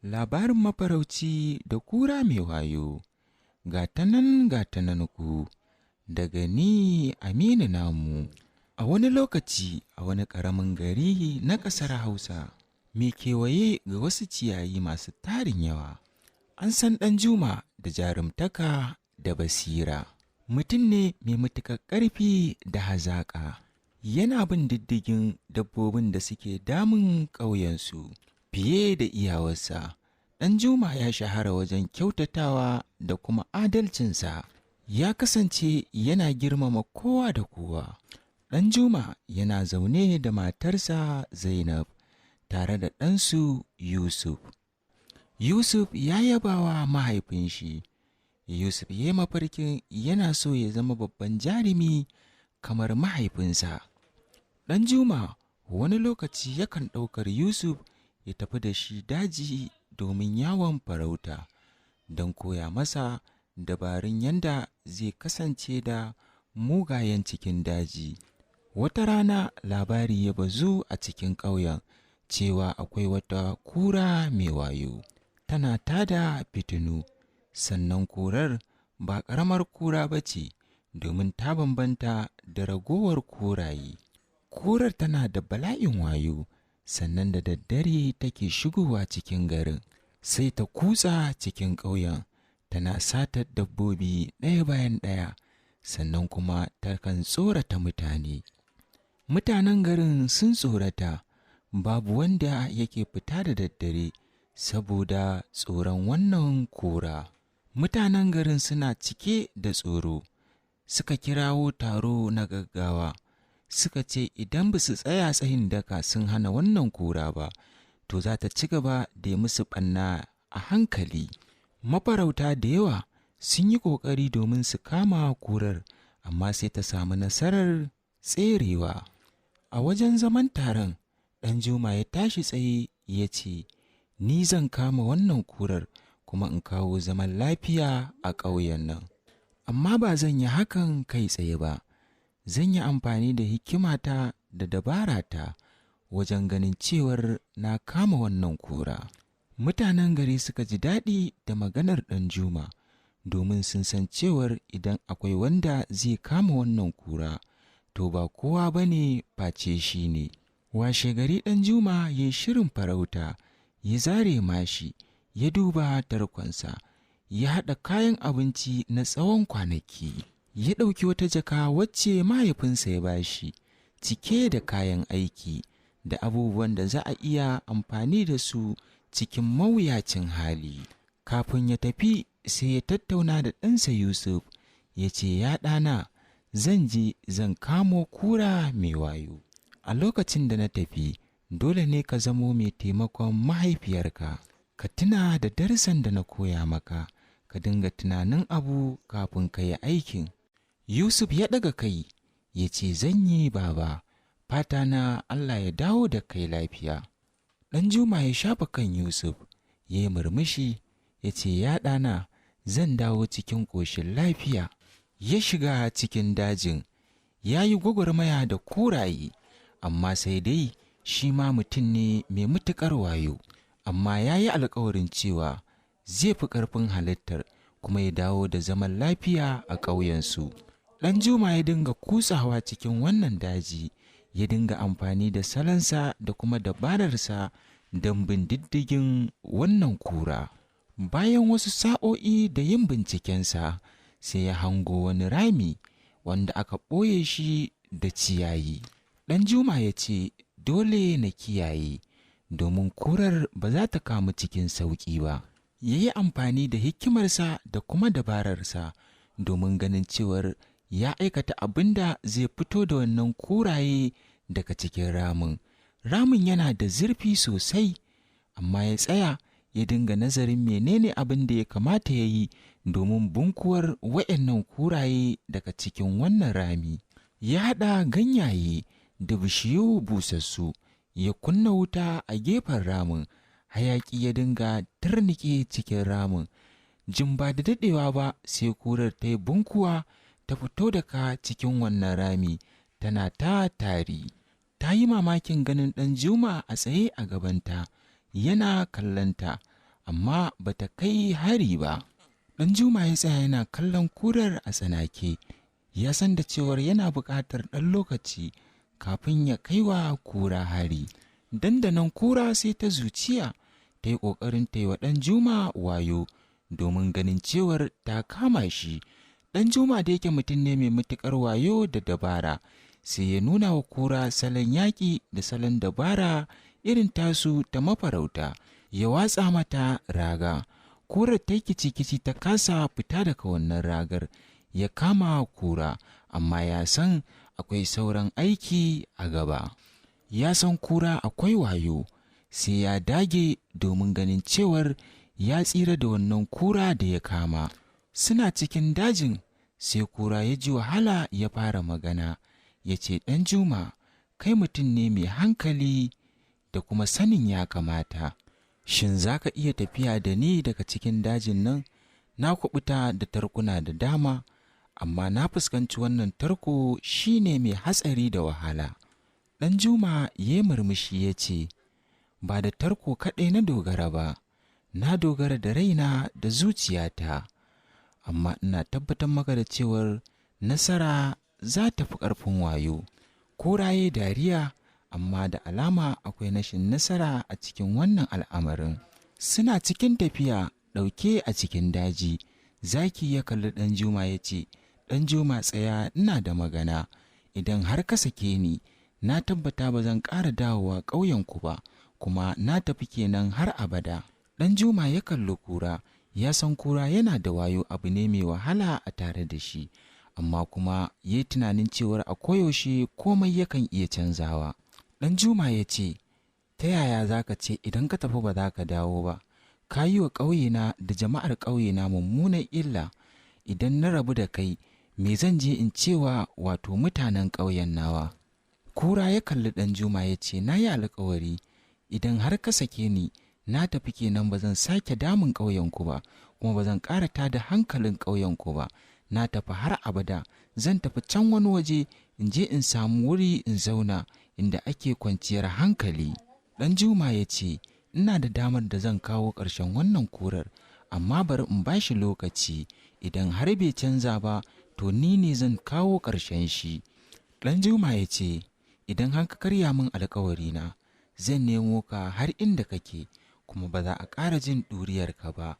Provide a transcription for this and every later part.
Labarin mafarauci da kura mai wayo, ga ta nan ga ta nan ku, daga ni Aminu namu. A wani lokaci a wani ƙaramin gari na ƙasar Hausa, mai kewaye ga wasu ciyayi masu tarin yawa, an san Ɗanjuma da jarumtaka da basira. Mutum ne mai matuƙar ƙarfi da hazaƙa. Yana bin diddigin dabbobin da suke damun ƙauyensu fiye da iyawarsa. Ɗanjuma ya shahara wajen kyautatawa da kuma adalcinsa. Ya kasance yana girmama kowa da kowa. Ɗanjuma yana zaune da matarsa Zainab tare da ɗansu Yusuf. Yusuf ya yaba wa mahaifin shi. Yusuf ya yi mafarkin yana so ya zama babban jarumi kamar mahaifinsa. Ɗanjuma wani lokaci yakan ɗaukar Yusuf ya tafi da shi daji domin yawon farauta don koya masa dabarun yanda zai kasance da mugayen cikin daji. Wata rana labari ya bazu a cikin ƙauyen cewa akwai wata kura mai wayo, tana tada fitinu, sannan kurar ba ƙaramar kura ba ce domin ta bambanta da ragowar kuraye. Kurar tana da bala'in wayo, sannan da daddare take shigowa cikin garin, sai ta kutsa cikin ƙauyen tana satar dabbobi ɗaya bayan ɗaya, sannan kuma takan tsorata mutane. Mutanen garin sun tsorata, babu wanda yake fita da daddare saboda tsoron wannan kura. Mutanen garin suna cike da tsoro, suka kirawo taro na gaggawa, suka ce idan ba su tsaya tsayin daka sun hana wannan kura ba, to za ta ci gaba da yi musu ɓanna a hankali. Mafarauta da yawa sun yi ƙoƙari domin su kama kurar, amma sai ta samu nasarar tserewa. A wajen zaman taron, Ɗanjuma ya tashi tsaye ya ce, Ni zan kama wannan kurar kuma in kawo zaman lafiya a ƙauyen nan. Amma ba zan yi hakan kai tsaye ba, zan yi amfani da hikimata da dabarata wajen ganin cewar na kama wannan kura. Mutanen gari suka ji daɗi da maganar Ɗanjuma domin sun san cewar idan akwai wanda zai kama wannan kura, to ba kowa ba ne face shi ne. Washegari Ɗanjuma ya yi shirin farauta, ya zare mashi, ya duba tarkonsa, ya haɗa kayan abinci na tsawon kwanaki. Ya ɗauki wata jaka wacce mahaifinsa ya bashi, cike da kayan aiki da abubuwan da za a iya amfani da su cikin mawuyacin hali. Kafin ya tafi sai ya tattauna da ɗansa Yusuf, ya ce, Ya ɗana, zan je zan kamo kura mai wayo. A lokacin da na tafi, dole ne ka zamo mai taimakon mahaifiyarka. Ka tuna da darussan da na koya maka, ka dinga tunanin abu kafin ka yi aikin. Yusuf ya ɗaga kai, ya ce, Zan yi baba, fata na Allah ya dawo da kai lafiya. Ɗanjuma ya shafa kan Yusuf, ya yi murmushi, ya ce, Ya ɗana, zan dawo cikin ƙoshin lafiya. Ya shiga cikin dajin, ya yi gwagwarmaya da kuraye, amma sai dai shi ma mutum ne mai matuƙar wayo, amma ya yi alkawarin cewa zai fi ƙarfin halittar kuma ya dawo da zaman lafiya a ƙauyensu. Ɗanjuma ya dinga kutsawa cikin wannan daji, ya dinga amfani da salonsa da kuma dabararsa don bin diddigin wannan kura. Bayan wasu sa'o'i da yin bincikensa, sai ya hango wani rami wanda aka ɓoye shi da ciyayi. Ɗanjuma ya ce, Dole na kiyaye, domin kurar ba za ta kamu cikin sauƙi ba. Ya yi amfani da hikimarsa da kuma dabararsa domin ganin cewar ya aikata abin da zai fito da wannan kuraye daga cikin ramin. Ramin yana da zurfi sosai, amma ya tsaya ya dinga nazarin menene abin da ya kamata ya yi domin bunkuwar wa'yannan kuraye daga cikin wannan rami. Ya haɗa ganyaye da bishiyu busassu, ya kunna wuta a gefen ramin, hayaƙi ya dinga turnike cikin ramin. Jim ba da daɗewa ba sai kurar ta yi bunkuwa ta fito daga cikin wannan rami tana ta tari. Ta yi mamakin ganin Ɗanjuma a tsaye a gabanta, yana kallonta, amma bata kai hari ba. Ɗanjuma ya tsaya yana kallon kurar a tsanake, ya san da cewar yana buƙatar ɗan lokaci kafin ya kai wa kura hari. Dandanan kura sai ta zuciya ta yi ƙoƙarin ta yi wa Ɗanjuma wayo domin ganin cewar ta kama shi. Ɗanjuma da yake mutum ne mai matuƙar wayo da dabara, sai ya nuna wa kura salon yaƙi da salon dabara irin tasu ta mafarauta, ya watsa mata raga. Kurar ta yi kici-kici ta kasa fita daga wannan ragar, ya kama kura, amma ya san akwai sauran aiki a gaba. Ya san kura akwai wayo, sai ya dage domin ganin cewar ya tsira da wannan kura da ya kama. Suna cikin dajin sai kura ya ji wahala ya fara magana, ya ce, Ɗanjuma, kai mutum ne mai hankali da kuma sanin ya kamata. Shin za ka iya tafiya da ni daga cikin dajin nan? Na kuɓuta da tarkuna da dama, amma na fuskanci wannan tarko shi ne mai hatsari da wahala. Ɗanjuma ya murmushi ya ce, Ba da tarko kaɗai na dogara ba, na dogara da raina da zuciyata, amma ina tabbatar maka da cewar nasara za ta fi ƙarfin wayo. Kura ya dariya, amma da alama akwai rashin nasara a cikin wannan al'amarin. Suna cikin tafiya ɗauke a cikin daji, zaki ya kalli Ɗanjuma ya ce, Ɗanjuma, tsaya, ina da magana. Idan har ka sake ni, na tabbata ba zan ƙara dawowa ƙauyenku ba, kuma na tafi kenan har abada. Ɗanjuma ya kalli kura, ya san kura yana da wayo, abu ne mai wahala a tare da shi, amma kuma ya yi tunanin cewar a koyaushe komai yakan iya canzawa. Ɗanjuma ya ce, Ta yaya za ka ce idan ka tafi ba za ka dawo ba? Ka yi wa ƙauyena da jama'ar ƙauyena mummunan illa. Idan na rabu da kai, me zan je in cewa wato mutanen ƙauyen nawa? Kura ya kalli Ɗanjuma ya ce, Na yi alkawari, idan har ka sake ni, na tafi kenan, ba zan sake damun ƙauyenku ba, kuma ba zan ƙara tada hankalin ƙauyenku ba. Na tafi har abada, zan tafi can wani waje in je in samu wuri in zauna inda ake kwanciyar hankali. Ɗanjuma ya ce, Ina da damar da zan kawo ƙarshen wannan kurar, amma bari in ba shi lokaci. Idan har bai canza ba, to ni ne zan kawo ƙarshen shi. Ɗanjuma ya ce, Idan har ka karya min alkawarina, zan nemo ka har inda kake, kuma ba za a ƙara jin ɗuriyarka ba.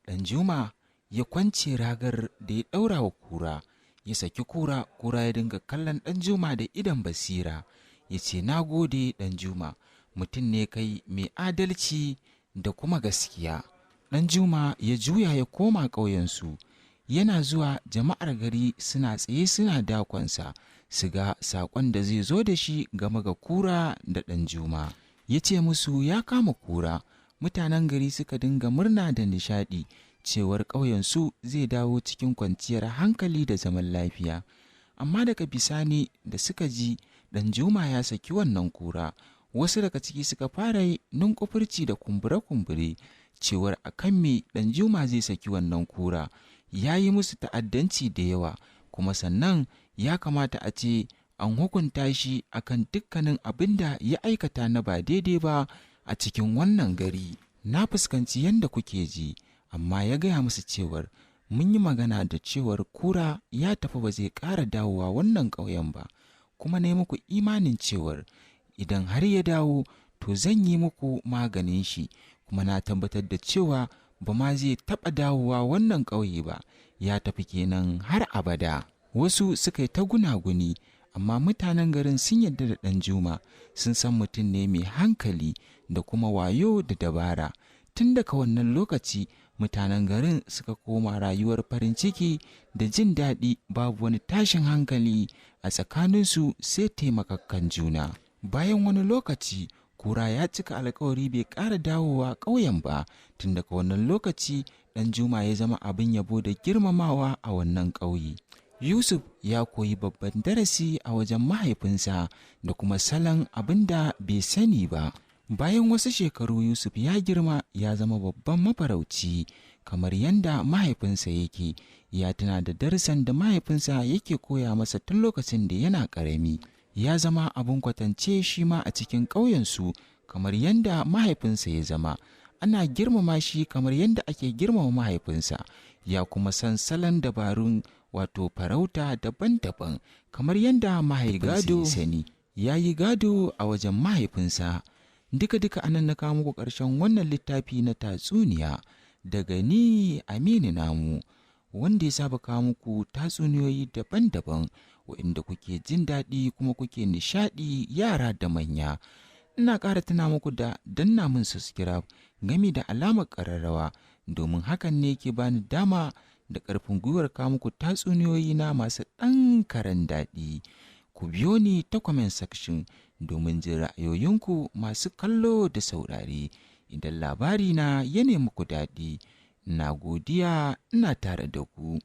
Ɗanjuma ya kwance ragar da ya ɗaura wa kura, ya saki kura. Kura ya dinga kallon Ɗanjuma da idon basira, ya ce, Na gode, Ɗanjuma, mutum ne kai mai adalci da kuma gaskiya. Ɗanjuma ya juya ya koma ƙauyensu. Yana zuwa, jama'ar gari suna tsaye suna dakonsa su ga saƙon da zai zo da shi game ga kura da Ɗanjuma. Ya ce musu ya kama kura. Mutanen gari suka dinga murna da nishaɗi cewar ƙauyensu zai dawo cikin kwanciyar hankali da zaman lafiya. Amma daga bisani da suka ji Ɗanjuma ya saki wannan kura, wasu daga ciki suka fara nunkufurci da kumbure-kumbure cewar a kan me Ɗanjuma zai saki wannan kura, ya yi musu ta'addanci da yawa, kuma sannan ya kamata a ce an hukunta shi akan dukkanin abin da ya aikata na ba daidai ba a cikin wannan gari. Na fuskanci yadda kuke ji, amma ya gaya musu cewar mun yi magana da cewar kura ya tafi, ba zai ƙara dawowa wannan ƙauyen ba, kuma na yi muku imanin cewar idan har ya dawo, to zan yi muku maganin shi, kuma na tabbatar da cewa ba ma zai taɓa dawowa wannan ƙauye ba, ya tafi kenan har abada. Wasu suka yi ta gunaguni, amma mutanen garin sun yarda da Ɗanjuma, sun san mutum ne mai hankali da kuma wayo da dabara. Tun daga wannan lokaci mutanen garin suka koma rayuwar farin ciki da jin daɗi, babu wani tashin hankali a tsakaninsu sai taimakakkan juna. Bayan wani lokaci kura ya cika alkawari, bai ƙara dawowa ƙauyen ba. Tun daga wannan lokaci Ɗanjuma ya zama abin yabo da girmamawa a wannan ƙauye. Yusuf ya koyi babban darasi a wajen mahaifinsa da kuma salon abin da bai sani ba. Bayan wasu shekaru Yusuf ya girma ya zama babban mafarauci kamar yadda mahaifinsa yake. Ya tuna da darussan da mahaifinsa yake koya masa tun lokacin da yana ƙarami. Ya zama abin kwatance shi ma a cikin ƙauyensu kamar yadda mahaifinsa ya zama. Ana girmama shi kamar yadda ake girmama mahaifinsa, ya kuma san salon dabarun wato farauta daban-daban kamar yadda mahaifinsa ya sani. Ya yi gado a wajen mahaifinsa. Duka-duka anan na kawo muku ƙarshen wannan littafi na tatsuniya daga ni Aminu Namu, wanda ya saba kawo muku tatsuniyoyi daban-daban waɗanda kuke jin daɗi kuma kuke nishaɗi, yara da manya. Ina ƙara tuna muku da danna min subscribe gami da alamar ƙararrawa, domin hakan ne ke bani dama da ƙarfin gwiwar kawo muku tatsuniyoyi na masu ɗan karen daɗi. Ku biyo ni ta comment section domin jin ra'ayoyinku masu kallo da saurare idan labari na ya nemi ku daɗi. Ina godiya, ina tare da ku.